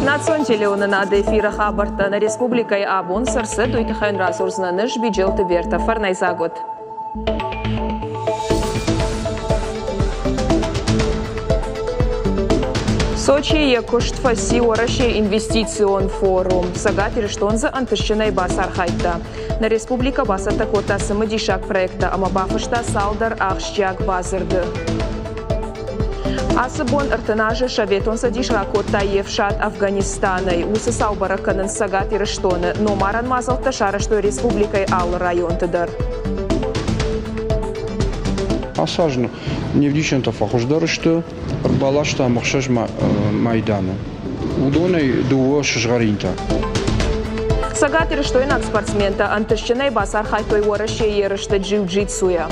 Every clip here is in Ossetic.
Национ телеуынынады эфиры хабӕрттӕ нӕ республикӕйы абон цы рцыд, уый тыххӕй радзурдзынӕн ӕз Биджелты Бертӕ. Фӕрнӕйдзаг уыд. Сочийы йӕ куыст фӕци Уӕрӕсейы инвестицион форум. Цӕгат Ирыстон дзы ӕнтыстджынӕй бацархайдта. Нӕ республикӕ бацӕттӕ кодта цымыдисаг проекттӕ ӕмӕ бафыста цалдӕр ахсджиаг бадзырды. Ацы бон 30 азы Советон Цӕдис ракодта йе фсад Афганистанӕй. Уыцы цау бӕрӕг кӕнынц Цӕгат Ирыстоны. Номарӕн мадзӕлттӕ сарӕзтой республикӕйы алы районты дӕр. Ацы аз не вдисӕнтӕ фӕхуыздӕр сты, ӕрбаластам ӕхсӕз майданы. Уыдонӕй дыууӕ сызгъӕринтӕ. Цӕгатирыстойнаг спортсментӕ ӕнтыстджынӕй бацархайдтой Уӕрӕсейы ерысты джиу-джитсуйӕ.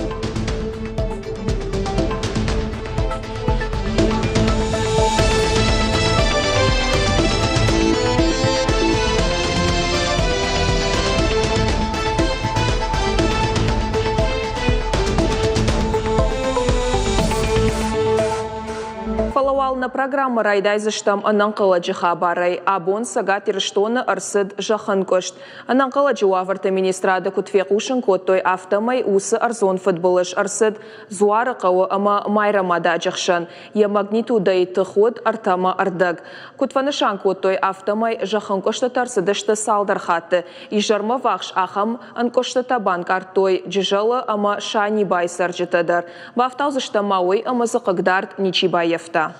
Фӕлӕ уал нӕ программӕ райдайдзыстӕм ӕнӕнхъӕлӕджы хабарӕй. Абон Цӕгат Ирыстоны ӕрцыд зӕххӕнкъуыст. Ӕнӕнхъӕлӕджы уавӕрты министрады куыд фехъусын кодтой, афтӕмӕй уыцы ӕрдзон фыдбылыз ӕрцыд Дзуары хъӕуы ӕмӕ Майрӕмададжы хсӕн. Йӕ магнитудӕйы тых уыд ӕртӕмӕ ӕрдӕг. Куыд фӕнысан кодтой, афтӕмӕй зӕххӕнкъуыстытӕ ӕрцыдысты цалдӕр хатты. Изӕрмӕ ввахс ахӕм ӕнкъуыстытӕ банкъардтой Джызӕлы ӕмӕ Санибайы цӕрджытӕ дӕр. Бафтаудзыстӕм ма уый, ӕмӕ дзы хъыгдард ничи баййӕфта.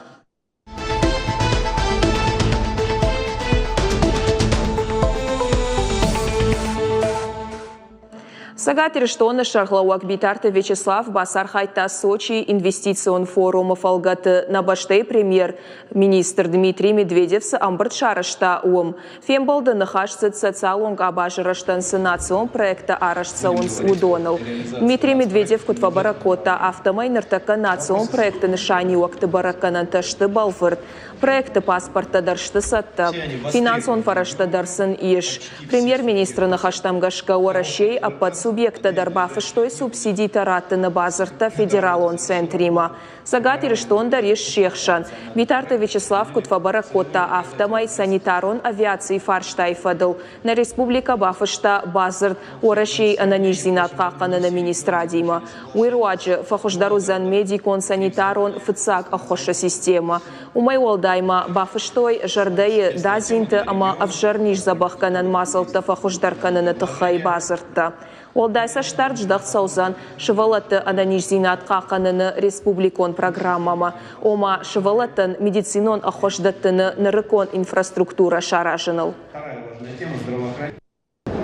Цӕгат Ирыстоны сӕргълӕууӕг Битарты Вячеслав бацархайдта Сочийы инвестицион форумы фӕлгӕты нӕ бӕстӕйы премьер-министр Дмитрий Медведев цы ӕмбырд сарӕзта, уым. Фембӕлды ныхас цыд социалон къабазы рӕзтӕн цы национ проекттӕ арӕзт цӕуынц, уыдоныл. Дмитрий Медведев куыд фӕбӕрӕг кодта, афтӕмӕй ныртӕккӕ национ проекты нысаниуӕгты бӕрӕггӕнӕнтӕ сты бӕлвырд. Проекты паспорттӕ дӕр сты цӕттӕ, финансон фӕрӕзтӕ дӕр сын ис. Премьер-министры ныхӕстӕм гӕсгӕ Уӕрӕсейы ӕппӕт субъекттӕ дӕр бафыстой субсидитӕ раттыны бадзырдтӕ федералон центримӕ. Цӕгат Ирыстон дӕр ис се хсӕн. Битарты Вячеслав куыд фӕбӕрӕг кодта, афтӕмӕй санитарон авиацийы фарстайы фӕдыл нӕ республикӕ бафыста бадзырд Уӕрӕсейы ӕнӕниздзинад хъахъхъӕныны министрадимӕ. Уый руаджы фӕхуыздӕр уыдзӕн медикон-санитарон фыццаг ӕххуысы системӕ. Уымӕй уӕлдай ма бафыстой зӕрдӕйы дадзинты ӕмӕ ӕвзӕр низдзӕбӕхгӕнӕн мадзӕлттӕ фӕхуыздӕр кӕныны тыххӕй бадзырдтӕ. Уӕлдай цӕстдард здӕхт цӕудзӕн сывӕллӕтты ӕнӕниздзинад хъахъхъӕныны республикон программӕмӕ, ома сывӕллӕттӕн медицинон ӕххуыс дӕттыны нырыккон инфраструктурӕ саразыныл.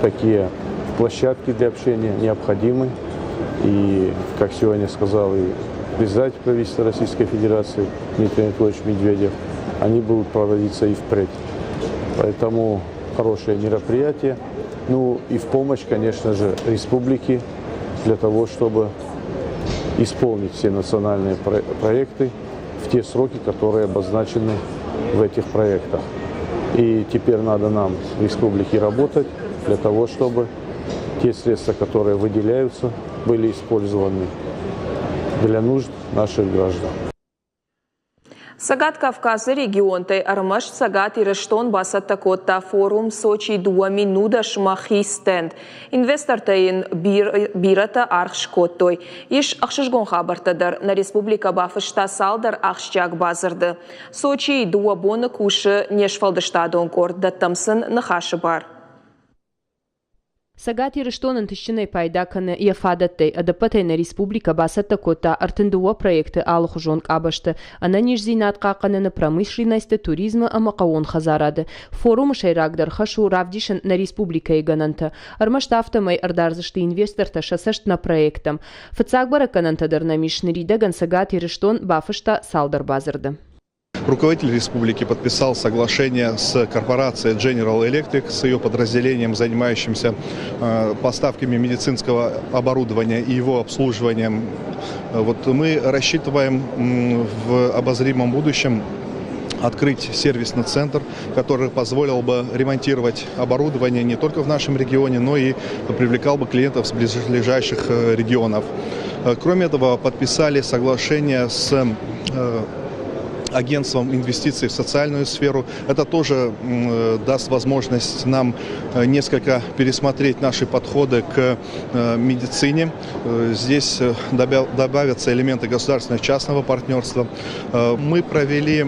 Такие площадки для общения необходимы. И, как сегодня сказал и председатель правительства Российской Федерации Дмитрий Анатольевич Медведев, они будут проводиться и впредь. Поэтому хорошее мероприятие. Ну и в помощь, конечно же, республике для того, чтобы исполнить все национальные проекты в те сроки, которые обозначены в этих проектах. И теперь надо нам в республике работать для того, чтобы те средства, которые выделяются, были использованы для нужд наших граждан. Цӕгат Кавказы регионтӕй ӕрмӕст Цӕгат Ирыстон бацӕттӕ кодта форум Сочи 2019-мӕ хи стенд. Инвестортӕ йын бирӕтӕ аргъ скодтой. Ис ӕхсызгон хабӕрттӕ дӕр. Нӕ республикӕ бафыста цалдӕр ахсджиаг бадзырды. Сочийы дыууӕ боны кусы не сфӕлдыстадон къорд, дӕттӕм сын ныхасы бар. Цӕгат Ирыстон ӕнтыстджынӕй пайда кӕны йӕ фадӕттӕй. Ӕдӕппӕтӕй нӕ республикӕ бацӕттӕ кодта 32 проекты алыхуызон къабӕзты ӕнӕниздзинад хъахъхъӕныны, промышленносты, туризмы ӕмӕ хъӕууон хӕдзарады. Форумы сӕйрагдӕр хӕс у равдисын нӕ республикӕйы гӕнӕнтӕ. Ӕрмӕст афтӕмӕй ӕрдардзысты инвестортӕ сӕ цӕст нӕ проекттӕм. Фыццаг бӕрӕггӕнӕнтӕ дӕр нӕм ис, ныридӕгӕн Цӕгат Ирыстон бафыста цалдӕр бадзырды. Руководитель республики подписал соглашение с корпорацией General Electric, с ее подразделением, занимающимся поставками медицинского оборудования и его обслуживанием. Вот мы рассчитываем в обозримом будущем открыть сервисный центр, который позволил бы ремонтировать оборудование не только в нашем регионе, но и привлекал бы клиентов с ближайших регионов. Кроме этого, подписали соглашение с агентством инвестиций в социальную сферу. Это тоже даст возможность нам несколько пересмотреть наши подходы к медицине. Здесь добавятся элементы государственно-частного партнерства. Мы провели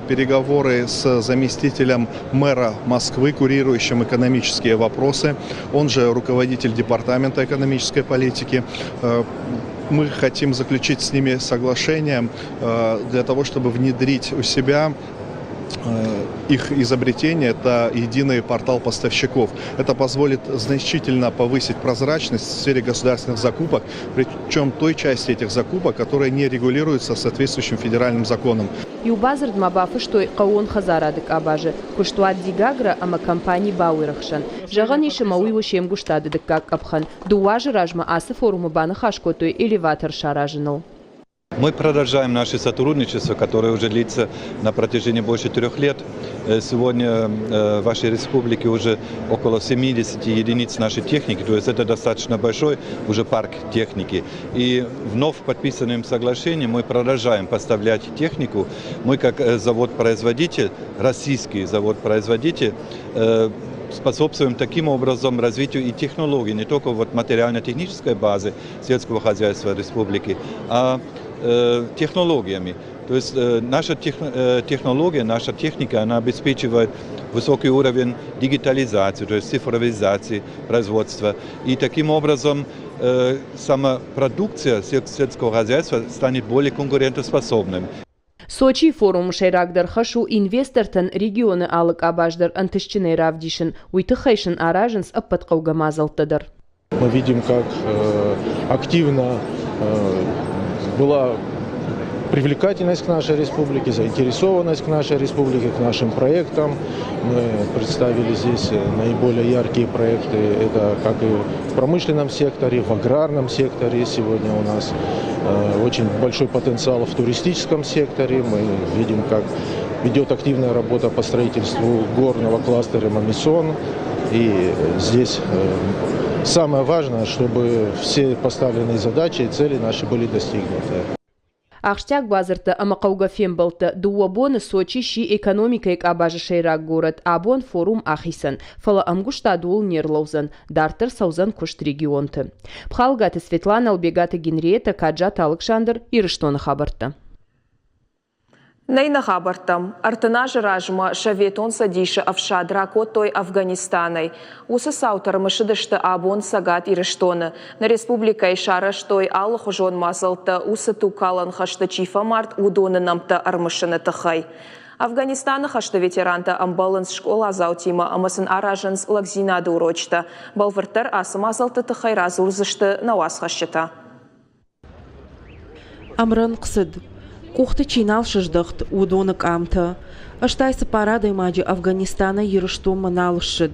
переговоры с заместителем мэра Москвы, курирующим экономические вопросы. Он же руководитель департамента экономической политики. Мы хотим заключить с ними соглашение для того, чтобы внедрить у себя их изобретение – это единый портал поставщиков. Это позволит значительно повысить прозрачность в сфере государственных закупок, причем той части этих закупок, которая не регулируется соответствующим федеральным законом. Иу бадзырд ма бафыстой хъӕууон хӕдзарады къабазы куыстуат Дигагра ӕмӕ компани Бауэры хсӕн. Зӕгъӕн ис, ӕмӕ уый у се мгуыстады дыккаг къӕпхӕн. Дыууӕ азы размӕ ацы форумы баныхас кодтой элеватор саразыныл. Мы продолжаем наше сотрудничество, которое уже длится на протяжении больше 3 лет. Сегодня в вашей республике уже около 70 единиц нашей техники, то есть это достаточно большой уже парк техники. И вновь подписанным соглашением мы продолжаем поставлять технику. Мы как завод-производитель, российский завод-производитель, способствуем таким образом развитию и технологий, не только вот материально-технической базы сельского хозяйства республики, а технологиями. То есть наша технология, наша техника, она обеспечивает высокий уровень дигитализации, то есть цифровизации производства. И таким образом сама продукция сельского хозяйства станет более конкурентоспособным. Сочийы форумы сӕйрагдӕр хӕс у инвестортӕн регионы алы къабаз дӕр ӕнтыстджынӕй равдисын, уый тыххӕй сын аразынц ӕппӕт хъӕугӕ мадзӕлттӕ дӕр. Мы видим, как активно была привлекательность к нашей республике, заинтересованность к нашей республике, к нашим проектам. Мы представили здесь наиболее яркие проекты. Это как и в промышленном секторе, в аграрном секторе. Сегодня у нас очень большой потенциал в туристическом секторе. Мы видим, как идет активная работа по строительству горного кластера «Мамисон». И здесь самое важное, чтобы все поставленные задачи и цели наши были достигнуты. Ахсджиаг бадзырдтӕ ӕмӕ хъӕугӕ фембӕлдтӕ 2 боны Сочи сси экономикӕйы къабазы сӕйраг горӕт. Абон форум ахицӕн, фӕлӕ ӕмгуыстад ууыл не рлӕудзӕн, дарддӕр цӕудзӕн куыст регионты. Пхалгаты Светлана, Албегаты Генриетта, Каджаты Алыксандр, Ирыстоны хабӕрттӕ. Нӕ иннӕ хабӕрттӕм. 30 азы размӕ Советон Цӕдисы ӕфсад ракодтой Афганистанӕй. Уыцы цаутӕ ӕрымысыдысты абон Цӕгат Ирыстоны. Нӕ республикӕйы сарӕзтой алыхуызон мадзӕлттӕ уыцы тугкалӕн хӕсты чи фӕмард, уыдоны нӕмттӕ ӕрымысыны тыххӕй. Афганистаны хӕсты ветерантӕ ӕмбӕлынц скъоладзаутимӕ ӕмӕ сын аразынц лӕгдзинады урочтӕ. Бӕлвырддӕр ацы мадзӕлтты тыххӕй радзурдзысты нӕ уацхӕсджытӕ. Ӕмрӕнхъ цыд. Къухты чи нал сыздӕхт, уыдоны къамтӕ. 84 адӕймаджы Афганистанӕй Ирыстонмӕ нал ссыд.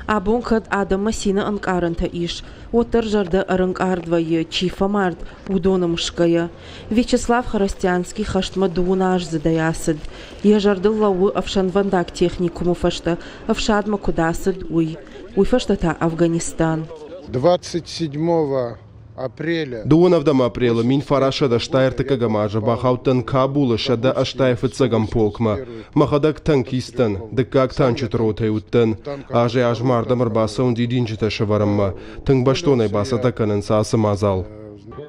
Абон кӕд адӕммӕ цины ӕнкъарӕнтӕ ис, уӕддӕр зӕрдӕ ӕрынкъард вӕййы, чи фӕмард, уыдоны мысгӕйӕ. Вячеслав Хоростянский хӕстмӕ 12-аздзыдӕй ацыд. Йӕ зӕрдыл лӕууы ӕфсӕнвӕндаг техникумы фӕстӕ ӕфсадмӕ куыд ацыд, уый. Уый фӕстӕ та Афганистан. 27 апреля. 27 апрелы 1983 азы бахаудтӕн Кабулы 185-ӕм полкмӕ. Мӕхӕдӕг танкист дӕн, дыккаг танчыты ротӕйы уыдтӕн. Азӕй-азмӕ ардӕм ӕрбацӕуын дидинджытӕ сӕвӕрынмӕ. Тынг бӕстонӕй бацӕттӕ кӕнынц ацы мадзал.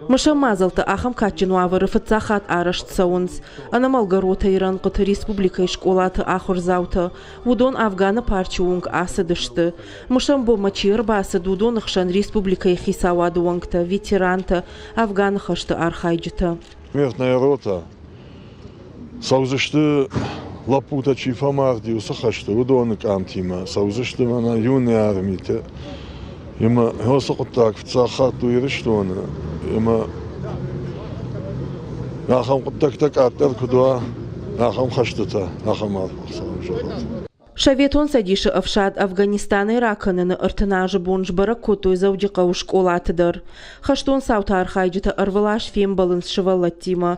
Мысӕн мадзӕлттӕ ахӕм кадджын уавӕры фыццаг хатт арӕзт цӕуынц. Ӕнӕмӕлгӕ ротӕйы рӕнхъыты республикӕйы скъолаты ахуырдзаутӕ. Уыдон Афганы парчы онг ацыдысты. Мысӕн бонмӕ чи ӕрбацыд, уыдоны хсӕн республикӕйы хицауады уӕнгтӕ, ветерантӕ, Афганы хӕсты архайджытӕ. Смертная рота цӕудзысты лӕппутӕ, чи фӕмарди уыцы хӕсты, уыдоны къамтимӕ, цӕудзысты мӕнӕ юный армиты. Ӕмӕ уыцы хъуыддаг фыццаг хатт у Ирыстоны. Ӕмӕ ахӕм хъуыддӕгтӕ къаддӕр куыд уа, ахӕм хӕстытӕ, ахӕм арф Хуыцауы зӕгъӕд. Советон Цӕдисы ӕфсад Афганистанӕй ракӕныны 30 азы бон сбӕрӕг кодтой Дзӕуджыхъӕуы скъолаты дӕр. Хӕстон цауты архайджытӕ ӕрвылаз фембӕлынц сывӕллӕттимӕ,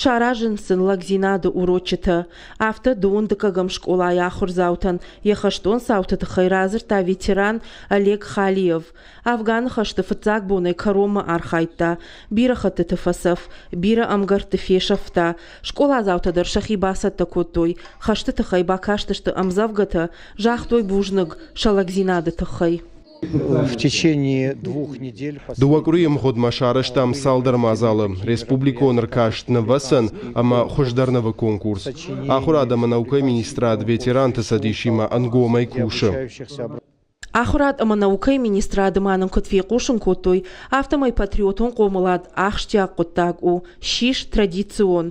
саразынц сын лӕгдзинады урочытӕ. Афтӕ дыууын дыккӕгӕм скъолайы ахуырдзаутӕн йӕ хӕстон цауты тыххӕй радзырдта ветеран Олег Халиев. Афганы хӕсты фыццаг бонӕй кӕронмӕ архайдта, бирӕ хӕттыты фӕцӕф, бирӕ ӕмгӕртты фесӕфта. Скъоладзаутӕ дӕр сӕхи бацӕттӕ кодтой, хӕсты тыххӕй бакастысты ӕмдзӕвгӕтӕ, загътой бузныг сӕ лӕгдзинады тыххӕй. В течение 2 недель Дыууӕ къуырийы мгъуыдмӕ сарӕзтам цалдӕр мадзалы: республикон ӕркаст нывӕцӕн ӕмӕ хуыздӕр нывы конкурс. Ахуырад ӕмӕ наукӕйы министрад ветеранты цӕдисимӕ ӕнгомӕй кусы. Ахуырад ӕмӕ наукӕйы министрады ма нын куыд фехъусын кодтой, афтӕмӕй патриотон хъомылад ахсджиаг хъуыддаг у, ссис традицион.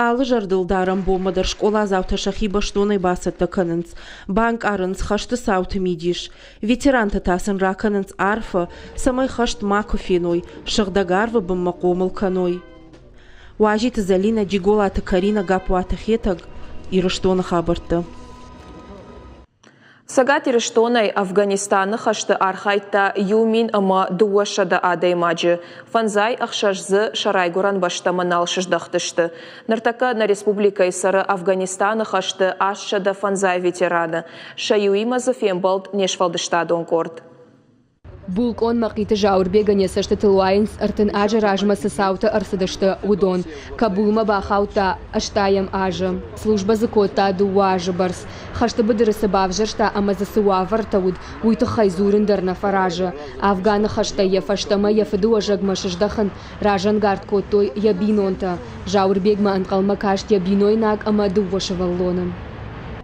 Алы зӕрдылдарӕн бонмӕ дӕр скъоладзаутӕ сӕхи бӕстонӕй бацӕттӕ кӕнынц, банкъарынц хӕсты цауты мидис. Ветерантӕ та сын ракӕнынц арфӕ, цӕмӕй хӕст макуы феной, сыгъдӕг арвы бынмӕ хъомыл кӕной. Уазиты Зӕлинӕ, Джиголаты Каринӕ, Гаппуаты Хетӕг, Ирыстоны хабӕрттӕ. Цӕгат Ирыстонӕй Афганистаны хӕсты архайдта 1200 адӕймаджы. 56 дзы сӕ райгуырӕн бӕстӕмӕ нал сыздӕхтысты. Ныртӕккӕ нӕ республикӕйы цӕры Афганистаны хӕсты 850 ветераны. Сӕ иуимӕ дзы фембӕлд не сфӕлдыстадон къорд. Булкъон Мӕхъиты Зауырбегӕн йӕ цӕстытыл уайынц, 30 азы размӕ цы цаутӕ ӕрцыдысты, уыдон. Кабулмӕ бахаудта 80-ӕм азы. Службӕ дзы кодта 2 азы бӕрц. Хӕсты быдыры цы бавзӕрста ӕмӕ дзы цы уавӕртӕ уыд, уый тыххӕй дзурын дӕр нӕ фӕразы. Афганы хӕстӕй йӕ фӕстӕмӕ йӕ фыдыуӕзӕгмӕ сыздӕхын разӕнгард кодтой йӕ бинонтӕ. Зауырбегмӕ ӕнхъӕлмӕ каст йӕ бинойнаг ӕмӕ дыууӕ сывӕллоны.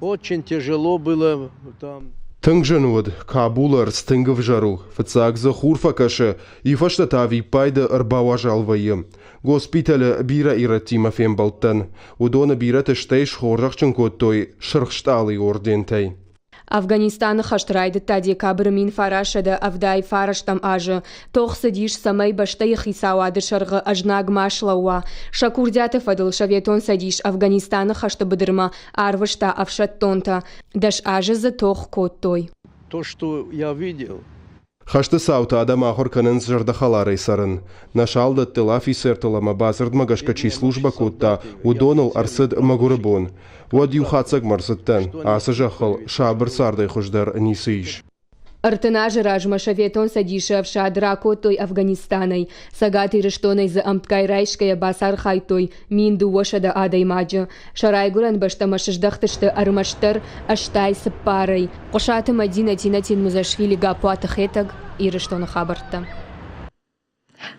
Очень тяжело было там. Тынг зын уыд. Кабулы ӕрдз тынг ӕвзӕр у. Фыццаг дзы хур фӕкӕсы, уый фӕстӕ та ӕвиппайды ӕрбауазал вӕййы. Госпиталы бирӕ ирӕттимӕ фембӕлдтӕн. Уыдоны бирӕты стӕй схорзӕхджын кодтой Сырх Стъалыйы ордентӕй. Афганистаны хӕст райдыдта декабры 1979-ӕм азы. Тох цыдис, цӕмӕй бӕстӕйы хицауады сӕргъы ӕзнаг ма слӕууа. Сӕ курдиаты фӕдыл Советон Цӕдис Афганистаны хӕсты быдырмӕ арвыста ӕфсӕддонтӕ. 10 азы дзы тох кодтой. То, что я видел, Хӕсты цауты адӕм ахуыр кӕнынц зӕрдӕхӕларӕй цӕрын. Нӕ салдӕттыл, афицертыл ӕмӕ бадзырдмӕ гӕсгӕ чи службӕ кодта, уыдоныл ӕрцыд мӕгуыры бон. Уӕд иу хатдзӕгмӕ ӕрцыдтӕн: ацы зӕххыл сабыр цардӕй хуыздӕр ницы ис. 30 азы размӕ Советон Цӕдисы ӕфсад ракодтой Афганистанӕй. Цӕгат Ирыстонӕй дзы ӕмткӕй райсгӕйӕ бацархайдтой 1200 адӕймаджы. Сӕ райгуырӕн бӕстӕмӕ сыздӕхтысты ӕрмӕстдӕр 84-ӕй. Хъуысаты Мӕдинӕ, Тинатин Музашвили, Гаппуаты Хетӕг, Ирыстоны хабӕрттӕ.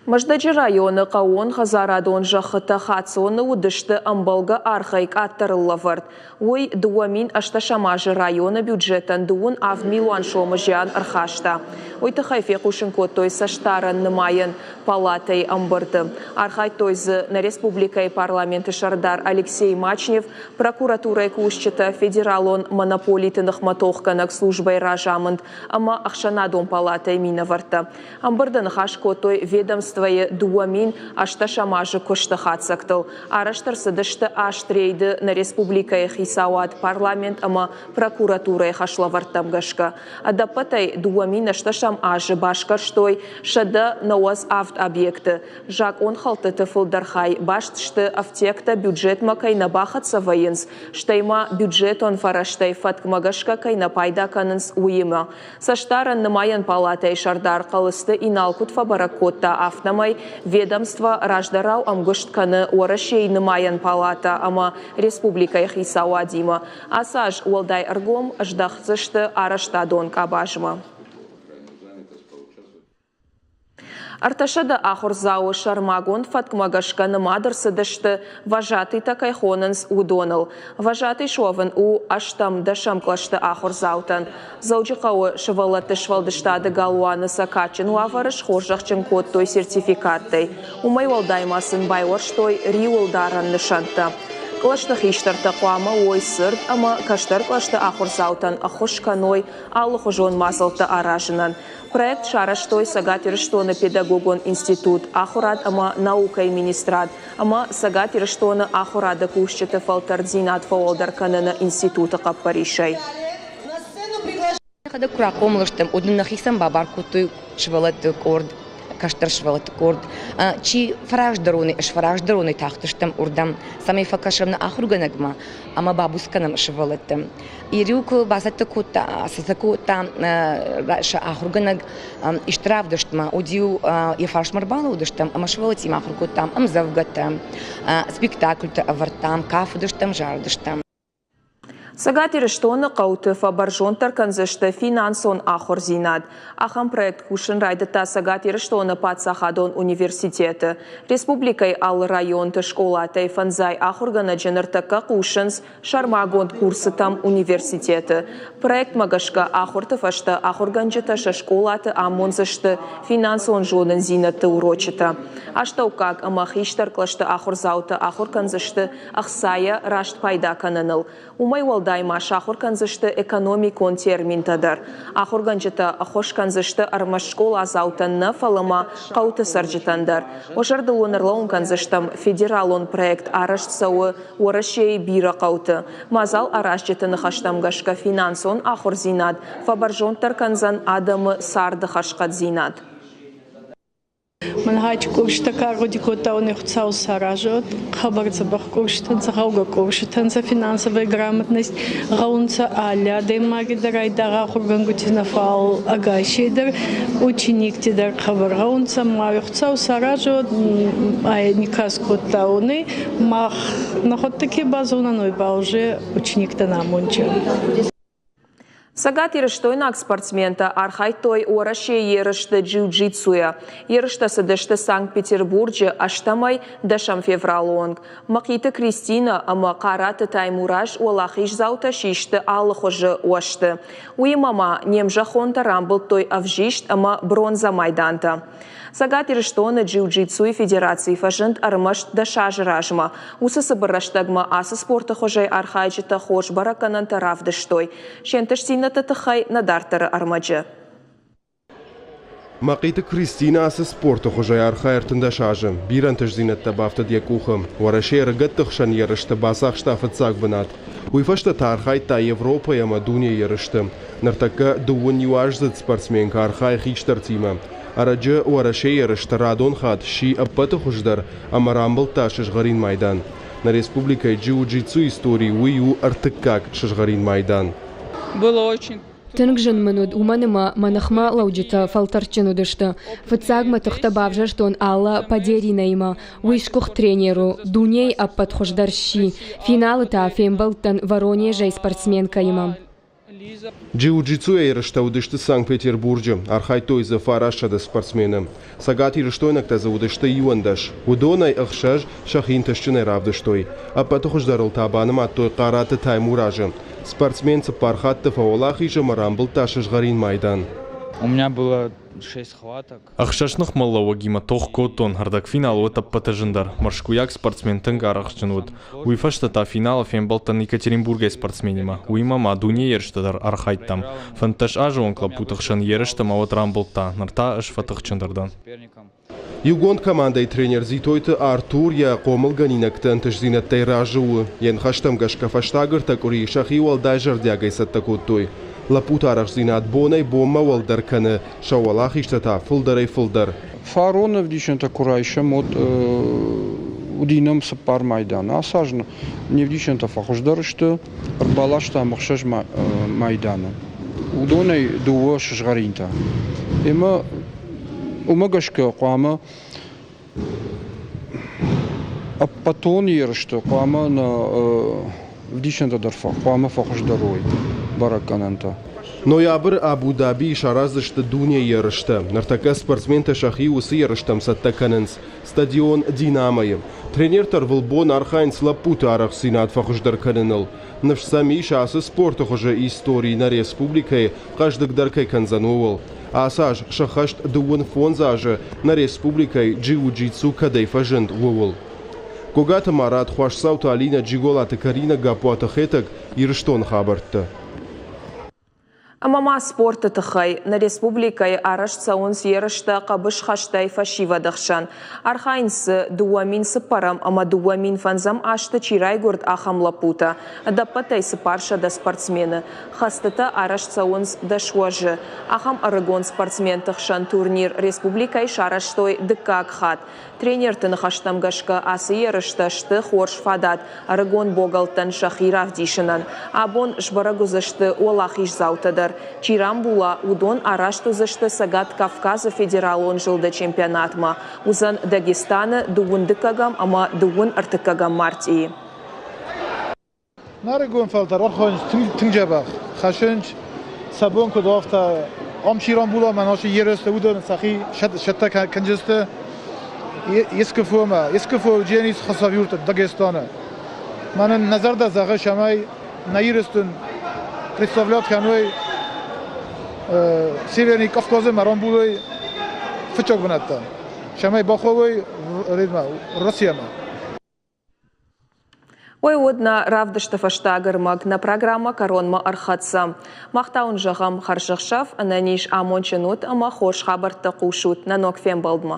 Мӕздӕджы районы хъӕууон хӕдзарадон зӕххытӕ хаццоны уыдысты ӕмбӕлгӕ аргъӕй къаддӕрыл лӕвӕрд. Уый 2018 азы районы бюджетӕн 37 милуан сомы зиан ӕрхаста. Уый тыххӕй фехъусын кодтой цӕстдарӕн нымайӕн палатӕйы ӕмбырды. Архайдтой дзы нӕ республикӕйы парламенты сӕрдар Алексей Мачнев, прокуратурӕйы кусджытӕ, федералон монополиты ныхмӕ тохгӕнӕг службӕйы разамынд ӕмӕ ӕхсӕнадон палатӕйы минӕвӕрттӕ. Ӕмбырды ныхас кодтой ведомствойы 2018 азы куысты хатдзӕгтыл. Арӕзт ӕрцыдысты аст рейды нӕ республикӕйы хицауад, парламент ӕмӕ прокуратурӕйы хӕслӕвӕрдтӕм гӕсгӕ. Ӕдӕппӕтӕй 2018 азы басгӕрстой 197 объекты. Закъонхӕлдтыты фылдӕр хай баст сты, ӕфтиӕгтӕ бюджетмӕ кӕй нӕ бахӕццӕ вӕййынц, стӕй ма бюджетон фӕрӕзтӕй фӕткмӕ гӕсгӕ кӕй нӕ пайда кӕнынц, уыимӕ. Цӕстдарӕн нымайӕн палатӕйы сӕрдар Хъӕлыцты Инал куыд фӕбӕрӕг кодта, афтӕмӕй ведомство раздӕрау ӕмгуыст кӕны Уӕрӕсейы нымайӕн палатӕ ӕмӕ республикӕйы хицауадимӕ. Ацы аз уӕлдай ӕргом ӕздахдзысты арӕзтадон къабазмӕ. 300 ахуырдзауы сӕрмагонд фӕткмӕ гӕсгӕ нымад ӕрцыдысты, вожатыйтӕ кӕй хонынц, уыдоныл. Вожатый суӕвын у ӕстӕм-дӕсӕм кълӕсты ахуырдзаутӕн. Дзӕуджыхъӕуы сывӕллӕтты сфӕлдыстады галуаны сӕ кадджын уавӕры схорзӕхджын кодтой сертификаттӕй. Уымӕй уӕлдай ма сын байуӕрстой риуылдарӕн нысӕнттӕ. Кълӕсты хистӕртӕ хъуамӕ уой цырд ӕмӕ кӕстӕр кълӕсты ахуырдзаутӕн ӕххуыс кӕной алыхуызон мадзӕлттӕ аразынӕн. Проект сарӕзтой Цӕгат Ирыстоны педагогон институт, ахуырад ӕмӕ наукӕйы министрад ӕмӕ Цӕгат Ирыстоны ахуырады кусджыты фӕлтӕрддзинад фӕуӕлдӕр кӕныны институты хъӕппӕрисӕй. Нӕхӕдӕг куы рахъомыл стӕм, уӕд нын нӕхицӕн бабар кодтой сывӕллӕтты къорд, кӕстӕр сывӕллӕтты къорд. Чи фӕраздӕронӕй, ӕзфӕраздӕронӕй тахтыстӕм уырдӕм, цӕмӕй фӕкӕсӕм нӕ ахуыргӕнӕгмӕ ӕмӕ бабуц кӕнӕм сывӕллӕтты. Ириу куы бацӕттӕ кодта, цӕттӕ кодта сӕ ахуыргӕнӕг исты равдыстмӕ, уыд-иу йӕ фарсмӕ ӕрбалӕудыстӕм ӕмӕ сывӕллӕттимӕ ахуыр кодтам ӕмдзӕвгӕтӕ, спектакльтӕ ӕвӕрдтам, кафыдыстӕм, зарыдыстӕм. Цӕгат Ирыстоны хъӕуты фӕбӕрзонддӕр кӕндзысты финансон ахуырдзинад. Ахӕм проект кусын райдыдта Цӕгат Ирыстоны паддзахадон университеты. Республикӕйы алы районты скъолатӕй фӕндзай ахуыргӕнӕджы ныртӕккӕ хъусынц сӕрмагонд курсытӕм университеты. Проектмӕ гӕсгӕ ахуырты фӕстӕ ахуыргӕнджытӕ сӕ скъолаты амондзысты финансон зонындзинӕдты урочытӕ. Астӕуккаг ӕмӕ хистӕр кълӕсты ахуырдзаутӕ ахуыр кӕндзысты ӕхцайӕ раст пайда кӕныныл. Уымӕй уӕлдай ма сахуыр кӕндзысты экономикон терминтӕ дӕр. Ахуыргӕнджытӕ ӕххуыс кӕндзысты ӕрмӕст скъоладзаутӕн нӕ, фӕлӕ ма хъӕуты цӕрджытӕн дӕр. Уӕ зӕрдыл уын ӕрлӕууын кӕндзыстӕм, федералон проект арӕзт цӕуы Уӕрӕсейы бирӕ хъӕуты. Мадзал аразджыты ныхӕстӕм гӕсгӕ финансон ахуырдзинад фӕбӕрзонддӕр кӕндзӕн адӕмы царды хӕрзхъӕддзинад. Мӕн хач къурстӕ ка ргъуди кодта, уони Хуцау саразӕд. Хъӕбӕр дзӕбӕх къурстӕ нцӕ, гъӕугӕ къурситӕ нцӕ, финансовая грамотность гъӕунцӕ алли адӕймаги дӕр, айдагъ ахургӕнгути нӕ, фал ӕгасей дӕр, ученикти дӕр хъӕбӕр гъӕунцӕ. Ма Хуцау саразӕд, ай никаз кодта уони. Мах нӕхуӕдтӕ ке базонӕн, уой ба уже учениктӕн амонджи. Цӕгатирыстойнаг спортсментӕ архайдтой Уӕрӕсейы ерысты джиу-джитсуйӕ. Ерыстӕ цыдысты Санкт-Петербурджы ӕстӕмӕй дӕсӕм февралы онг. Мӕхъиты Кристинӕ ӕмӕ Хъараты Таймураз уӕлахиздзаутӕ систы алы хуызы уӕзты. Уыимӕ ма не мзӕххонтӕ рамбылдтой ӕвзист ӕмӕ бронзӕ майдантӕ. Цӕгат Ирыстоны джиу-джитсуйы федераци фӕзынд ӕрмӕст 10 азы размӕ. Уыцы цыбыр рӕстӕгмӕ ацы спорты хуызӕй архайджытӕ хорз бӕрӕггӕнӕнтӕ равдыстой. Се нтыстдзинӕдты тыххӕй нӕ дарддӕры ӕрмӕджы. Мӕхъиты Кристинӕ ацы спорты хуызӕй архайы 13 азы. Бирӕ ӕнтыстдзинӕдтӕ бафтыд йӕ къухы. Уӕрӕсейы ӕрыгӕтты хсӕн ерысты бацахста фыццаг бынат. Уый фӕстӕ та архайдта Европӕйы ӕмӕ дунейы ерысты. Ныртӕккӕ дыууын иуаздзыд спортсменкӕ архайы хистӕртимӕ. Ӕрӕджы Уӕрӕсейы ерысты радон хатт сси ӕппӕты хуыздӕр ӕмӕ рамбылдта сызгъӕрин майдан. Нӕ республикӕйы джиу-джитсу историйы уый у ӕртыккаг сызгъӕрин майдан. Было очень Тынг зын мын уыд, уымӕн ӕмӕ мӕ ныхмӕ лӕуджытӕ фӕлтӕрдджын уыдысты. Фыццаг мӕ тыхтӕ бавзӕрстон Алла Падеринаимӕ. Уый сгуыхт тренер у, дунейы ӕппӕт хуыздӕр сси. Финалы та фембӕлдтӕн Воронежӕй спортсменкӕимӕ. Джиу-джитсуйӕ ерыстӕ уыдысты Санкт-Петербурджы. Архайдтой дзы 900 спортсмены. Цӕгатирыстойнӕгтӕ дзы уыдысты 11. Уыдонӕй ӕхсӕз сӕхи ӕнтыстджынӕй равдыстой. Ӕппӕты хуыздӕрыл та банымадтой Хъараты Таймуразы. Спортсмен цыппар хатты фӕуӕлахиз ӕмӕ рамбылдта сызгъӕрин майдан. У меня было шесть схваток. Ӕхсӕз ныхмӕлӕууӕгимӕ тох кодтон, ӕрдӕгфинал уыд ӕппӕты зындӕр. Мӕскуыйаг спортсмен тынг арӕхстджын уыд. Уый фӕстӕ та финалы фембӕлдтӕн Екатеринбургӕй спортсменимӕ. Уыимӕ ма дунейы ерысты дӕр архайдтам. 15 азы онг лӕппуты хсӕн ерысты мӕ уӕд рамбылдта, ныр та ӕз фӕтыхджындӕр дӕн. Иугонд командӕйы тренер Дзитойты Артур йӕ хъомылгӕнинӕгты ӕнтыстдзинӕдтӕй разы у. Йӕ ныхӕстӕм гӕсгӕ фӕстаг ӕртӕ къуырийы сӕхи уӕлдай зӕрдиагӕй цӕттӕ кодтой. Лӕппуты арӕхстдзинад бонӕй-бонмӕ уӕлдӕр кӕны, сӕ уӕлахизтӕ та фылдӕрӕй-фылдӕр. Фарон ӕвдисӕнтӕ куы райсӕм, уӕд уыди нӕм цыппар майданы. Ацы аз не вдисӕнтӕ фӕхуыздӕр сты, ӕрбаластам ӕхсӕз майданы. Уыдонӕй дыууӕ сызгъӕринтӕ. Ӕмӕ уымӕ гӕсгӕ хъуамӕ ӕппӕтон ерысты хъуамӕ нӕ ӕвдисӕнтӕ дӕр хъуамӕ фӕхуыздӕр уой бӕрӕггӕнӕнтӕ. Ноябры Абу-Дабийы сараздзысты дунейы ерыстӕ. Ныртӕккӕ спортсментӕ сӕхи уыцы ерыстӕм цӕттӕ кӕнынц стадион «Динамо-йы». Тренертӕ ӕрвылбон архайынц лӕппуты арӕхстдзинад фӕхуыздӕр кӕныныл. Ныфс сӕм ис, ацы спорты хуызы истори нӕ республикӕйы хъӕздыгдӕр кӕй кӕндзӕн, ууыл. Ацы аз сӕххӕст 35 азы нӕ республикӕйы джиу-джитсу кӕдӕй фӕзынд, ууыл. Гогаты Марат, Хуасдзауты Алинӕ, Джиголаты Каринӕ, Гаппуаты Хетӕг, Ирыстоны хабӕрттӕ. Ӕмӕ ма спорты тыххӕй. Нӕ республикӕйы арӕзт цӕуынц ерыстӕ хъӕбысхӕстӕй фӕсивӕды хсӕн. Архайынц дзы, 2004 ӕмӕ 2005 азты чи райгуырд, ахӕм лӕппутӕ. Ӕдӕппӕтӕй 400 спортсмены. Хӕцтытӕ арӕзт цӕуынц дӕс уӕзы. Ахӕм ӕрыгон спортсменты хсӕн турнир республикӕйы сарӕзтой дыккаг хатт. Тренерты ныхӕстӕм гӕсгӕ, ацы ерыстӕ сты хорз фадат ӕрыгон богӕлттӕн сӕхи равдисынӕн. Абон сбӕрӕг уыдзысты уӕлахиздзаутӕ дӕр. Чи рамбула, уыдон араст уыдзысты Цӕгат Кавказы федералон зылды чемпионатмӕ. Уыдзӕн Дагестаны дыууын дыккӕгӕм ӕмӕ дыууын ӕртыккӕгӕм мартъийы. Нӕ ӕрыгон фӕлтӕр архайынц тынг дзӕбӕх, хӕссынц сӕ бон куыд у, афтӕ. Ам чи рамбула мӕ нашы ерысты, уыдон сӕхи цӕттӕ кӕндзысты СКФО-мӕ. СКФО Дженис Хасавюрт Дагестаны. Мӕнӕн нӕ зӕрдӕ зӕгъы, цӕмӕй нӕ Ирыстон представлять кӕной Северный Кавказы ӕмӕ рамбулой фыццаг бынӕттӕ, цӕмӕй бахауой Россиямӕ. Уый уыд нӕ равдысты фӕстаг ӕрмӕг. Нӕ программӕ кӕронмӕ ӕрхӕццӕ. Мах та уын зӕгъӕм хӕрзӕхсӕв, ӕнӕниз, амондджын ут ӕмӕ хорз хабӕрттӕ хъусут нӕ ног фембӕлдмӕ.